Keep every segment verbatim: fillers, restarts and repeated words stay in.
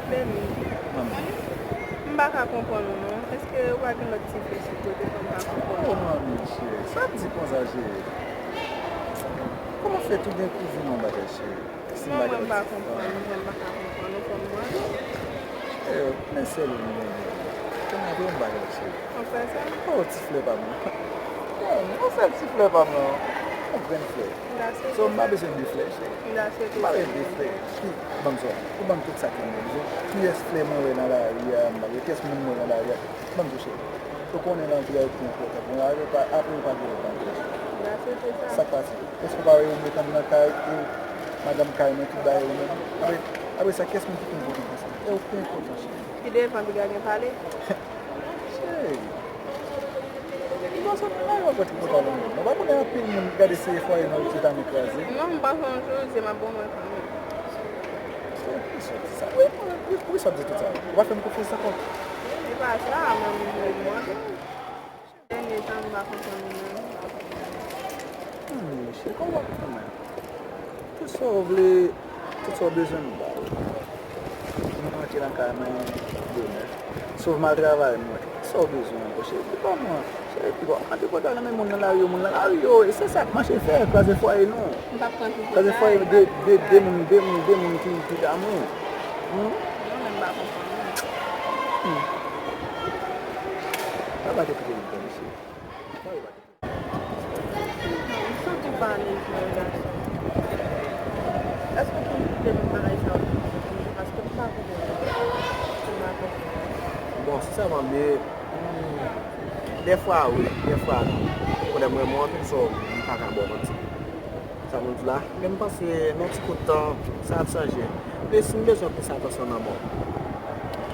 Baby, manmi, m pa ka konprann ou non. Èske ou pa gen lòt ti fi sou kote fè m pa konprann ou? Oh, manmi, cheri, sa w ap di konsa, cheri? Kòman fè tou d'un coup vin yon bagay, cheri? Si m pa gen lòt ti fi. Non, mwen, m pa konprann ou, mwen, m pa ka konprann ou, fò m wè. Eh, men sèl ou m gen. Kounye a, vin yon bagay, cheri. Ou fè sa? Oh, ti flè pa m nan. Oh, yon sèl ti flè pa m nan. Yon grenn flè. So, m pa bezwen de flè, cheri. M pa bezwen de flè. Ban m sa. Ou ban m tout sa ke m bezwen. Kiyès flè mwen wè nan lari a, m pa wè. Kiyès moun mwen wè nan lari a, ban m tou, cheri. Ou konnen lanvi a pi enpòtan pou mwen. Apre, pa, apre ou pa gen lòt bagay. Sa k pase? Èske ou pa wè ou met ann nan kay, ou madanm kay mwen, tout bagay ou menm? Apre, apre sa, kiyès moun ki pi enpòtan pase mwen? E ou pi enpòtan, cheri. Pi devan, piga gen pale. Cheri. Ou panse mwen la yo kontre konsa non? Ou pa konnen anpil moun ki gade seri fwaye nan ou ki ta men kraze. Non, m pa sonje w di m ap bon mwen kanmenm. Ou pi sòti sa. Wi, wi, wi, sòti tout sa. Ou pa fè m konfyans ankò. Se pa sa, men m vle mande w. Dènye tan, m pa konprann ou menm. Hmm, cheri, kòman w ap fè mwen? Tout sa w vle, tout sa w bezwen, m ba ou. M rantre nan kay mwen bonè. Sòf m al travay mwen. Kisa w bezwen ankò, cheri? Di pa mwen. Cheri, pi bon, antre kòd al nan men moun nan lari yo, moun nan lari yo. E se sa k mache fè, kraze fwaye nou. M p ap pran tout sa. Kraze fwaye de, de, de moun, de moun, de moun ki, ki damou. Hmm? Non, men m pa konprann, non. Hmm. Sa pa te kite m pran, mesye. Sa w te pale jwèt gason? Èske w konn kite m bagay sa yo? Paske m pa konnen. Bon, sensèman, de, dèfwa wi, dèfwa non. Konnen mwen, mwen anpil fwa, m pa ka ba w manti. Sa mwen di la, men m panse nan yon ti kout tan, sa ap chanje. Men si m bezwen plis atansyon nan mwen. Ok.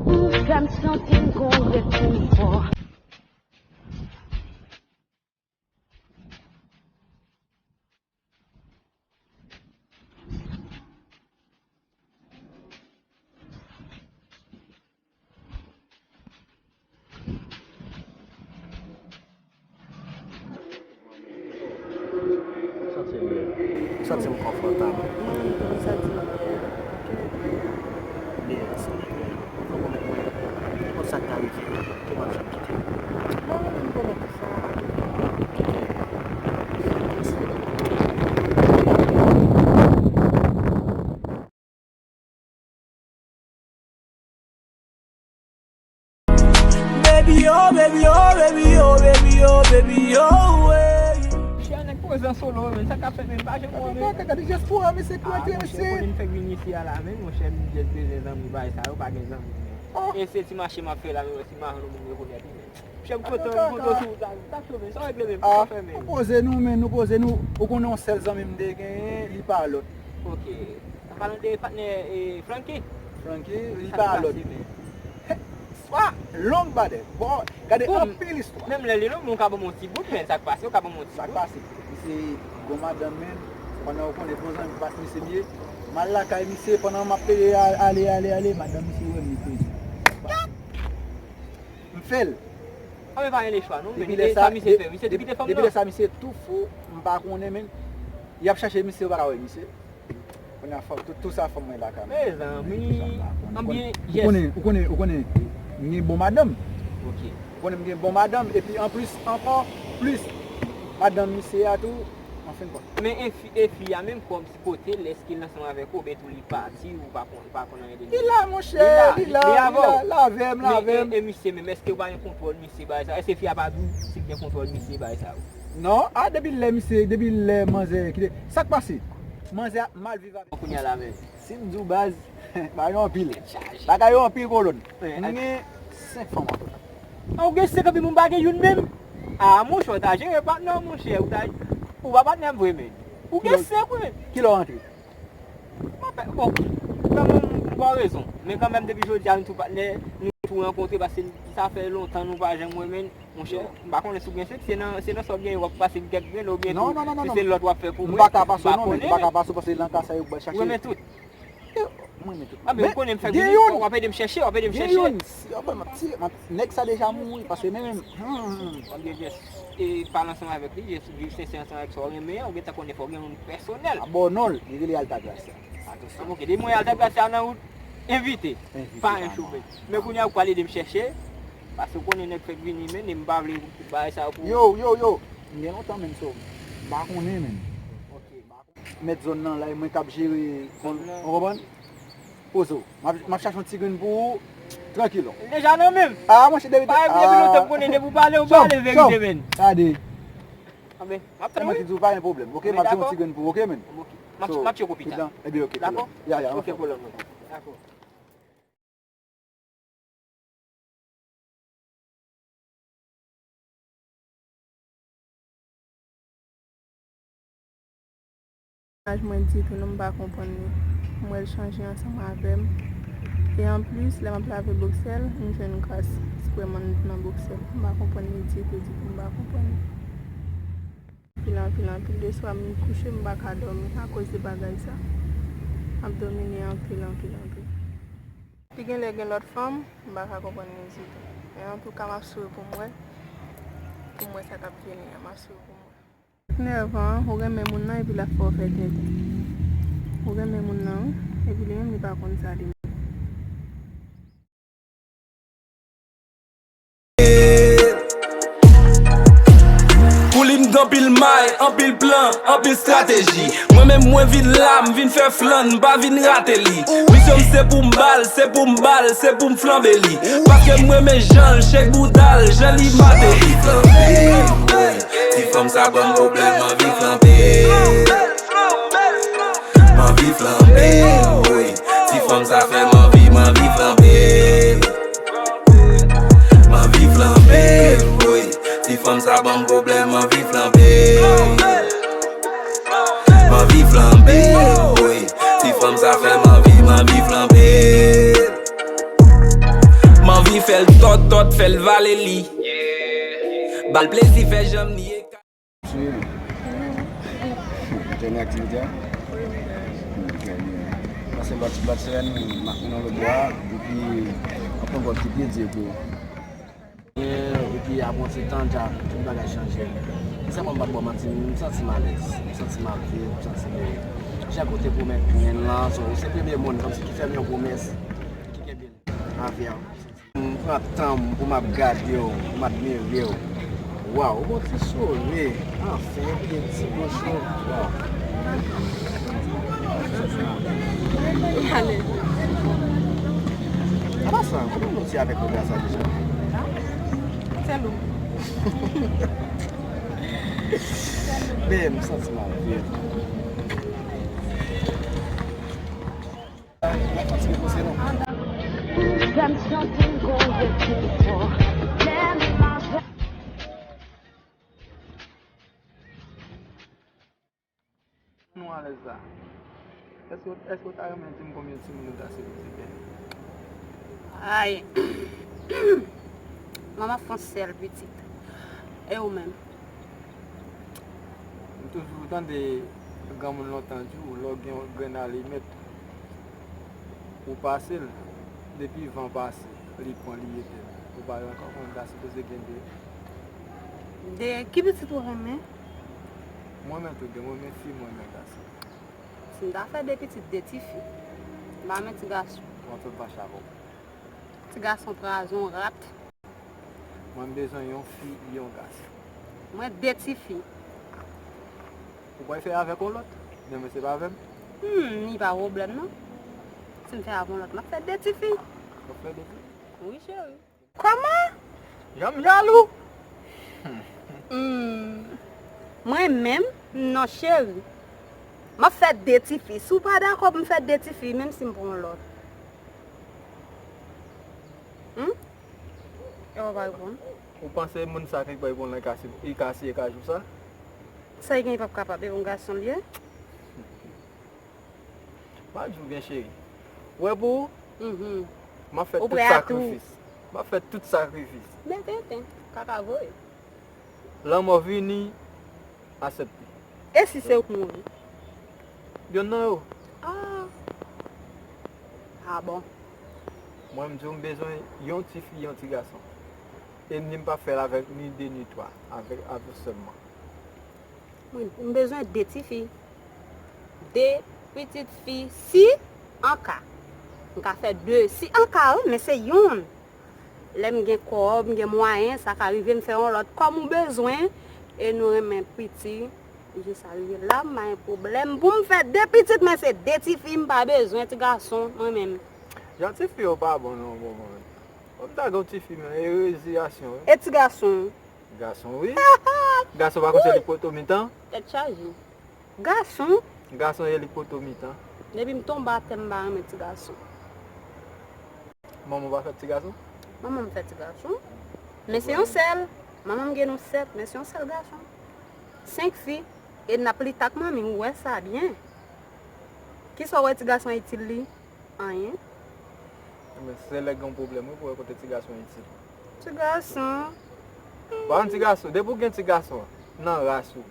Ou fè m santi m gon retou fò. Ou santi m byen? Ou santi m konfòtab? Mwen menm tou, m santi m byen. Byen, santi m byen. Fò w pwomèt mwen nenpòt sa k ta rive, ke w p ap janm kite m. Mwen menm, m pwomèt ou sa. Baby, oh, baby, oh, baby, oh, baby, oh, baby, oh, wey. Chè nèg poze an solo, men sa k ap fèt, men pa janm konnen. Gade, gade, gade jès pou a, mesye, ki rantre, mesye. Konnen m fèk vin isi a la, men monchè, m jès bezwen zanmi, bagay sa yo, pa gen zanmi. Oh. E se ti mache m ap fè la, men si m pa jwenn moun rekonèt li, men. Chè m kontan, m kontan sou ou, sa, sa sove, sa w regle menm, sa w fè menm. Nou poze nou, men nou poze nou. Ou konnen yon sèl zanmi m te genyen, li pa lòt. Ok. An palan de patnè, e, Francky. Francky, li pa lòt. Sa k pase menm? Istwa long, badè. Bon, gade anpil istwa. Menm lè li long, men w ka ban m yon ti bout, men sa k pase, w ka ban m yon ti bout. Sa k pase? Misye gon madanm, men pandan w konnen bon zanmi pas misye m ye, m al lakay misye, pandan m ap pede ale, ale, ale, ale, madanm misye wè m, li peze. M fè l. A, men pa gen lechwa, non, men depi lè sa, sa misye fè, misye te kite fanm nan. Depi lè sa, misye tou fou, m pa konnen, men y ap chache misye, yo pa ka wè misye. Kounye a, fanm, tout, tout sa fanm mwen lakay mwen. Mezanmi, anbyen, ou konnen, ou konnen, ou konnen, m gen bon madanm. Ok. Ou konnen m gen bon madanm, epi anplis, ankò plis, madanm misye a tou, anfen, bon. Men e fi, e fi a menm, kòm kote l, èske l ansanm avèk ou, oubyen tou li pati, ou pa konn, ou pa konn anyen de li? Li la, monchè, li la, li la, li la, l avè m, l avè m. Men, e, e misye menm, èske w pa gen kontwòl misye, bagay sa? Èske fi a pa di w si l gen kontwòl misye, bagay sa yo? Non, a, depi lè misye, depi lè manzè kite, sa k pase? Manzè ap mal viv avèk. Kounye a la menm. Si m di w baz, bagay yo anpil. Bagay yo anpil kolòn. M gen senk fanm an total. An, ou gen senk epi m pa gen youn menm? A, monchè, w ta jere patnè w, monchè, ou ta, ou pa patnè m vre, men. Ou gen senk, wi, men. Kilè w rantre? Mwen pè, bon, kanmenm, ou ba w rezon. Men kanmenm, depi jodi a, nou tou patnè, nou tou rankontre, paske sa fè lontan nou pa janm renmen. Monchè, m pa konnen si w gen senk, se nan, se nan sa w gen yo w ap pase kèk grenn, oubyen tou, si se lòt w ap fè pou mwen, m pa konnen, men. M pa ka pase w non, men. M pa ka pase w paske nan ka sa yo k bay chache. Ou renmen tout. Yo, mwen renmen tout. A, men ou konnen m fè vini, w ap ede m chèche, w ap ede m chèche. Gen youn, si, anfen, m ap tire, m ap, nèg sa deja mouri, paske men menm, hmm. W ap gen, gen, e, pale ansanm avèk li, gen, viv sensè ansanm avèk sa w renmen an, ou gentan konnen fò w gen youn pèsonèl. A, bon, non, li rele Altagracia. Atansyon. Ok, depi mwen Altagracia nan wout, envite. Envite, pa enchofe. Men kounye a ou pral ede m chèche, paske ou konnen nèg fèk vini, men, e m pa vle tout bagay sa pou. Yo, yo, yo, m gen lontan, men, so, m pa konnen, men. Ok. Mèt zòn nan la, e mwen k ap jere, ou konprann? Poze w. M ap, m ap chache yon ti grenn pou ou, trankilo. Deja nan men m. A, monchè, depi, depi lontan m konnen, depi w pale, w pale verite, men. Gade. Anben, m ap tann ou wi. Mwen ki di w pa gen pwoblèm, ok? M ap di w yon ti grenn pou ou, ok, men? Ok. M ap, m ap tcheke w pita. Ebyen, ok, dakò? Ya, ya, ok, pwoblèm. Dakò. Mennaj mwen ditou non, m pa konprann li. M wè l chanje ansanm avè m. E anplis, lè m ap lave boksè l, m jwenn kras spreman nan boksè l. M pa konprann li ditou, ditou, m pa konprann li. Anpil, anpil, anpil de swa m kouche, m pa ka dòmi akoz de bagay sa. M ap domine anpil, anpil, anpil. Li genlè gen lòt fanm, m pa ka konprann li ditou. Men antouka, m ap swiv pou m wè, pou m wè sa k ap vini an, m ap swiv pou m wè. Nèvan, ou renmen moun nan epi l ap fè w fè tenten. Ou renmen moun nan, wi, epi li menm li pa konn sa li menm. Pou li m gen anpil may, anpil plan, anpil estrateji. Mwen menm mwen vin la, m vin fè flann, m pa vin rate li. Misyon m se pou m ba l, se pou m ba l, se pou m flanbe li. Paske m renmen jan l shake bouda l, jan li mate li. Ti fanm sa ban m pwoblèm, anvi flanbe. M anvi flanbe, wi. Ti fanm sa fè m anvi, m anvi flanbe. M anvi flanbe, wi. Ti fanm sa ban m pwoblèm, m anvi flanbe. M anvi flanbe, wi. Ti fanm sa fè m anvi, m anvi flanbe. M anvi fè l tòt, tòt, fè l vale li. Ba l plezi, fè janm li ye. Swiv. Ou te renmen aktivite a? Wi, m te renmen. Trè byen. Pase lòt, lòt semèn, m ap mennen w lòtbò a, epi m ap pran gòl ki pi di pou ou. E, epi apre yon ti tan, dja, tout bagay chanje. Sèlman m p ap ba w manti, m santi m alèz, m santi m ap viv, m santi m jan kote pwomèt mwen lan, so, se premye moun kòmsi ki fè m yon pwomès, ki kenbe l avè m. M pran tan m pou m ap gade w, pou m admire w. Waw, ou gon ti souri. Anfen, yon ti bouch ou. Waw. Ale. Apa sa, kòman nou ti avèk pwogram sa deja? Sèl ou. Men, m santi m ap viv. Nou alèz la. Èske, èske w ta renmen di m konbyen timoun ou ta sipoze gen? Ay. Manman fè yon sèl pitit. E ou menm? M toujou tande granmoun lontan di w, lè w gen yon grenn alimèt, ou pase l, depi van pase, li pran, li etèn. Ou pa ankò konn ta sipoze gen de. De ki pitit ou renmen? Mwen menm tou de, mwen renmen fi, mwen renmen gason. Si m ta fè de pitit, de tifi, m pa renmen ti gason. Mwen fè m fache avè w. Ti gason prazon, rat. Mwen, m bezwen yon fi, yon gason. Mwen, de tifi. Ou pral fè avèk yon lòt? Men mwen, se pa avè m. Hmm, li pa pwoblèm, non. Si m fè avè yon lòt, m ap fè de tifi. W ap fè de tifi? Wi, cheri. Kòman? Jan m jalou? Hmm. Mwen menm, non, cheri. M ap fè de tifi. Si w pa dakò pou m fè de tifi, menm si m pran yon lòt. Hmm? E w pa reponn? Ou panse moun sa ki bay bon lan ka si, li ka siye kajou sa? Sa l gen, li p ap kapab, e yon gason l ye. M ap di w byen, cheri. Ou wè pou ou, m ap fè tout sakrifis. M ap fè tout sakrifis. Men tenten, kaka voye. Lanmò vini, aksepte. E si se ou k mouri? Yonn nan yo. Ah. Ah bon. Mwen, m di w, m bezwen yon ti fi, yon ti gason. E ni m p ap fè l avèk ni de ni twa, avèk, avèk sèlman. Mwen, m bezwen de ti fi. De pitit fi, si an ka. M ka fè de, si an ka, wi, men se yonn. Lè m gen kòb, m gen mwayen, sa ka rive m fè yon lòt kòm ou bezwen. E nou renmen piti. Jis arive la, m pa gen pwoblèm. Pou m fè de pitit, men se de ti fi, m pa bezwen ti gason, mwen menm. Jan ti fi yo pa bon non, bon, bon. Bon, m ta gen yon ti fi, men e reziyasyon, wi. E ti gason? Gason, wi. Gason pa konn se li k poto mitan. Tèt chaje. Gason? Gason, e li k poto mitan. Depi m tonbe atè, m pa renmen ti gason. Manman w pa fè ti gason? Manman m fè ti gason. Men se yon sèl. Manman m gen nou sèt, men se yon sèl gason. Senk fi. E n ap lite ak manmi, ou wè sa byen. Kisa w wè ti gason itil li? Anyen. Men se lè gen yon pwoblèm, wi, pou wè kote ti gason itil. Ti gason. Bon, ti gason, depi w gen ti gason nan ras ou,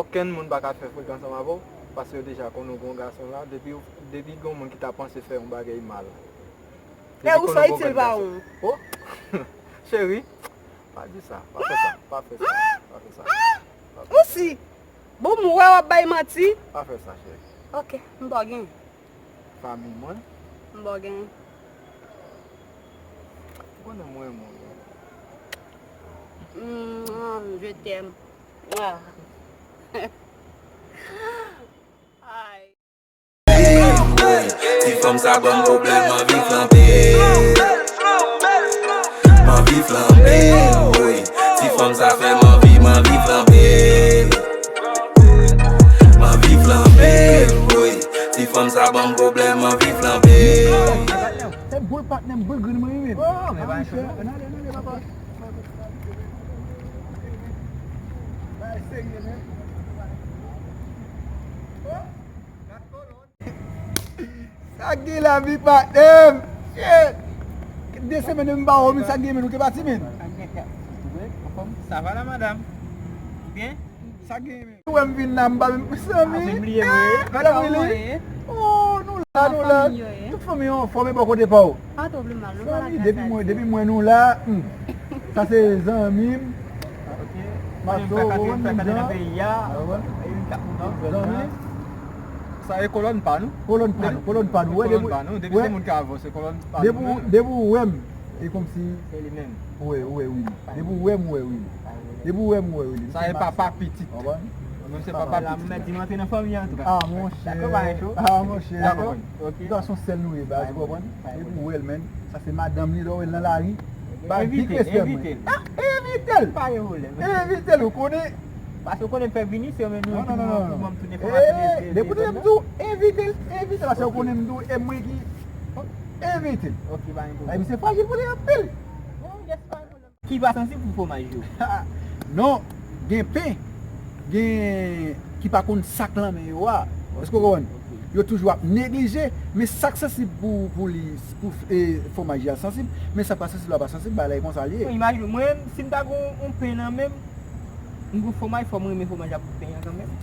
okenn moun pa ka fè frekans ansanm avè w, paske yo deja konnen w gen yon gason la, depi, depi gen yon moun ki ta panse fè yon bagay mal. Lè ou sòti l pa ou. Oh! Cheri, pa di sa, pa fè sa, pa fè sa, pa fè sa. Ou si, bon, m wè w ap bay manti. Pa fè sa, cheri. Ok, m pa w gen. Fanmi mwen. M ba w gen. Ou konnen mwen renmen w. Mm, je t'aime. Ah. Ay. Ti fanm sa ban m pwoblèm, anvi flanbe. M anvi flanbe, wi. Ti fanm sa fè m anvi, m anvi flanbe. M anvi flanbe, wi. Ti fanm sa ban m pwoblèm, m anvi flanbe. Se boul patnè m, boul grenn mwen renmen. Oh, monchè, ann ale, ann ale, papa. Bagay serye, men. Oh, gad kolòn. Sa k gen la, vi patnè m? Shit! De semèn m pa wè w, men sa k gen, men ou te pati, men. Sa k gen, frè? Anfòm? Sa va la, madanm? Ou byen? Sa k gen, men? Ou wè m vin la, m pa menm, mezanmi. Ah, men m bliye vre. Madanm Willy? Oh, nou la, nou la. Tout fanmi yo anfòm, e bò kote pa w? Pa twò pli mal, nou pa la grasa Dye. Depi mwen, depi mwen nou la, hmm. Sa se zanmi m. Mato, ou konn moun jan. Zanmi. Sa e kolòn pa nou. Kolòn pa nou, kolòn pa nou. Wè, depi, depi se moun ki avanse, kolòn pa nou. Depi, depi ou wè m, e kòmsi. Se li menm. Ou wè, ou wè Willy. Depi ou wè m, ou wè Willy. Depi ou wè m, ou wè Willy. Sa e papa pitit. Ou konprann? Mwen menm se papa pitit. Mèt di m antre nan fanmi an, antouka. Ah, monchè. Dakò, pa gen cho. Ah, monchè. Dakò. Ok. Gason sèl nou ye, baz, ou konprann? Depi ou wè l, menn. Sa se madanm li, lè w wè l nan lari. Ba big respè mwen. Envite l. Ah, envite l. Pa gen pwoblèm. Envite l, ou konnen. Paske ou konnen m fè vini, se yo menm nou ki pou ban m tout enfòmasyon de, de, de zòn nan. Depi ou te di m tou, envite l, envite l, paske ou konnen m tou, e mwen ki envite l. Ok, pa gen pwoblèm. Misye frajil pou li anpil. Bon, yes, pa gen pwoblèm. Ki pa sansib pou fwomaj yo? Non, gen pen, gen ki pa konn sa k nan men yo a. Èske w konprann? Yo toujou ap neglije, men sa k sansib pou, pou li, pou, e, fwomaj la sansib, men sa k pa sansib la pa sansib, bagay la e konsa l ye. Imajine w, mwen menm, si m ta gen yon pen nan men m, m gen fwomaj, fò m renmen fwomaj la pou pen an kanmenm.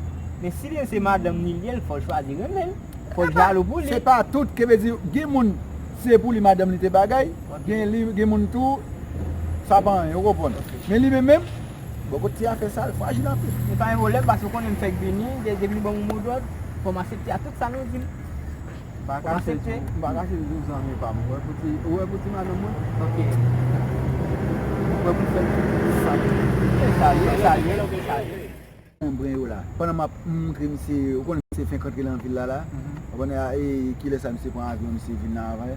Men si li se madanm li l ye, fò l chwazi renmen l. Fò l jalou pou li. Se pa tout, ke vle di, gen moun, se pou li madanm li te bagay, gen li, gen moun tou, sa pa anyen, ou konprann. Men li menm menm, bò kot ti afè sa, l frajil anpil. E pa yon pwoblèm, paske ou konnen m fèk vini, de, depi li ban m yon modòd, fò m aksepte a tout sa nou di m. M pa kache l, m pa kache l di w zanmi pa m. Ou wè pou ti, ou wè pou ti madanm mwen? Ok. Ou wè pou fè l sa. Salye, salye, ok, salye. Anbren yo la. Pandan m ap montre misye, ou konnen misye fenk antre nan vil la la. Ou konnen a, e, kilè sa misye pran avyon, misye vin nan avan.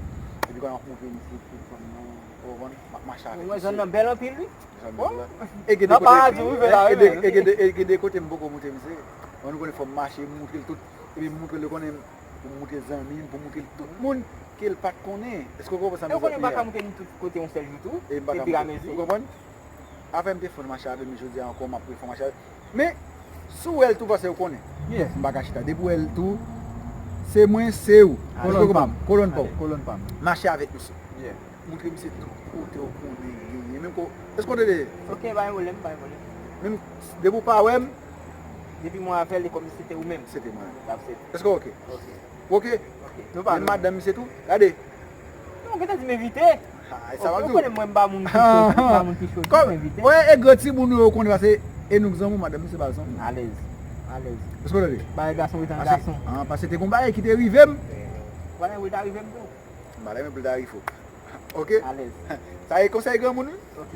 Epi pandan m ap montre misye tout fanm nan, ou konprann, m ap mache avèk misye. Ou wè zòn nan bèl anpil, wi. Zòn bèl la. E gen de kote, e gen de, e gen de, e gen de kote m poko montre misye. Ou konnen fò m mache, m montre l tout. Epi m montre l, ou konnen, pou m montre zanmi m, pou m montre l tout moun ke l pa t konnen. Èske w konprann sa m di w la? E ou konnen m pa ka montre nou tout kote yon sèl jou tou. E m pa ka montre, ou konprann? Avè m te fè yon mache avè m, jodi a ankò m ap refè yon mache avè m. Men, Si w wè l tou, paske ou konnen. Yeah. M pa ka chita. Depi w wè l tou, se mwen, se ou. Kolòn pa m. Kolòn pa w. Kolòn pa m. Mache avèk misye. Yeah. Montre misye tout kote w konnen genyen. Menm ko, èske w tande? Ok, pa gen pwoblèm, pa gen pwoblèm. Menm depi w pa wè m. Depi mwen avè l, e kòmsi se te ou menm. Se te mwen. That's it. Èske w ok? Ok. Ok? Ok. Nou pa menm madanm misye tou? Gade. Non, gentan di m evite. Ah, e sa m ap di w. Ou konnen mwen m pa moun ki cho, m pa moun ki cho, m evite. Wè, e gran timoun yo konnen paske e nou k zanmi, madanm misye pa zanmi. Alèz. Alèz. Èske w tande? Bagay gason ret an gason. Ah, paske te gon bagay ki te rive m. Wè, wi, ta rive m tou. M pa renmen pou l ta rive w. Ok? Alèz. Sa e konsèy granmoun, wi. Ok.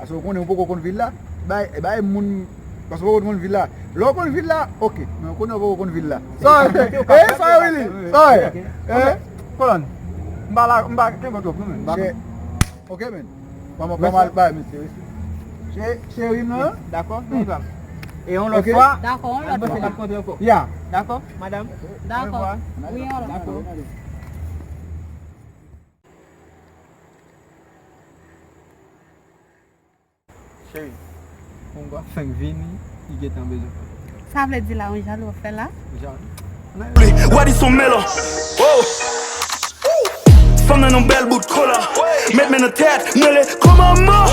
Paske w konnen ou poko konn vil la. Bay, bay moun, paske w poko konn vil la. Lè w konn vil la, ok. Men w konnen w poko konn vil la. Sa, eh, sa, Willy. Sa, eh. Kolòn. M pa la, m pa kenbe twòp, non, men. M pa konn. Ok, men. Ban m, ban m al bay mesye, wi. Che-, cheri m nan. Dakò, men pa. E yon lòt fwa. Dakò, yon lòt fwa. N ap kontre ankò. Ya. Dakò, madanm. Dakò. Wi, yon lòt fwa. Dakò. Cheri, yon gwa fenk vini, li gentan bezwen. Sa vle di la, yon jalou w ap fè la? Jalou. Wadi son melo. Oh. Fanm nan yon bèl bout kola. Met men nan tèt, mwen le kòmanman.